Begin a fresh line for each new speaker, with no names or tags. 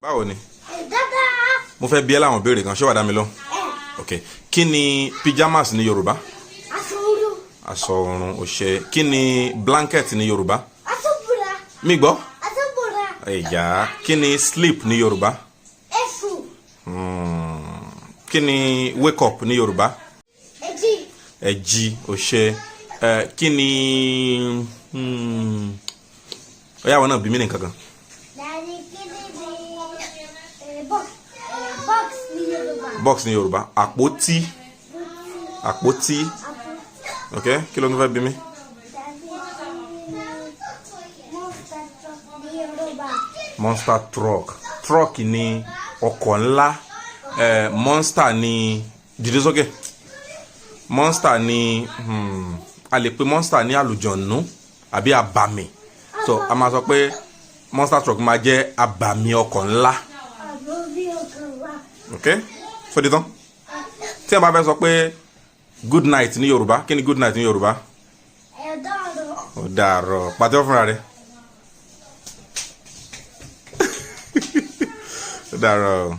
Báwo ni?
Dáadáa.
Mo fẹ́ bi ẹ́ láwọn ìbéèrè kan, ṣé wàá dá mi lóhùn?
Ẹ.
Ok, kí ni pyjamas ní Yorùbá?
Aṣọ oorun.
Aṣọ oorun, ò ṣe. Kí ni blanket ní Yorùbá?
Aṣọ búra.
Mi gbọ́.
Aṣọ búra.
Ẹ̀yà, kí ni sleep ní Yorùbá?
Ẹ̀sùn.
Kí ni wake up ní Yorùbá?
Ẹ̀jì.
Ẹ̀jí, ò ṣe. Ẹ kí ni ó yá, àwọn náà bí mí ní nǹkan kan.
Daddy, kí ni box box ní Yorùbá?
Box ní Yorùbá, àpótí, àpótí. Ok, kí ló ń fẹ́ bí mi?
Daddy, kí ni monster truck ní Yorùbá?
Monster truck. Truck ni ọkọ̀ ńlá. Monster ni, dìde sókè, monster ni, a lè pe monster ní àlùjọ̀nú àbí àbàmì, so a máa sọ pé monster truck máa jẹ́ àbàmì ọkọ̀ ńlá.
Àbóbí ọkọ̀ wa.
Ok, so di tán, tí a bá fẹ́ sọ pé good night ní Yorùbá, kí ni good night ní Yorùbá?
Ẹ̀dọ́rọ̀.
Ó dàárọ̀. Pàtẹ́wọ́ fúnra rẹ̀. Ó dàárọ̀.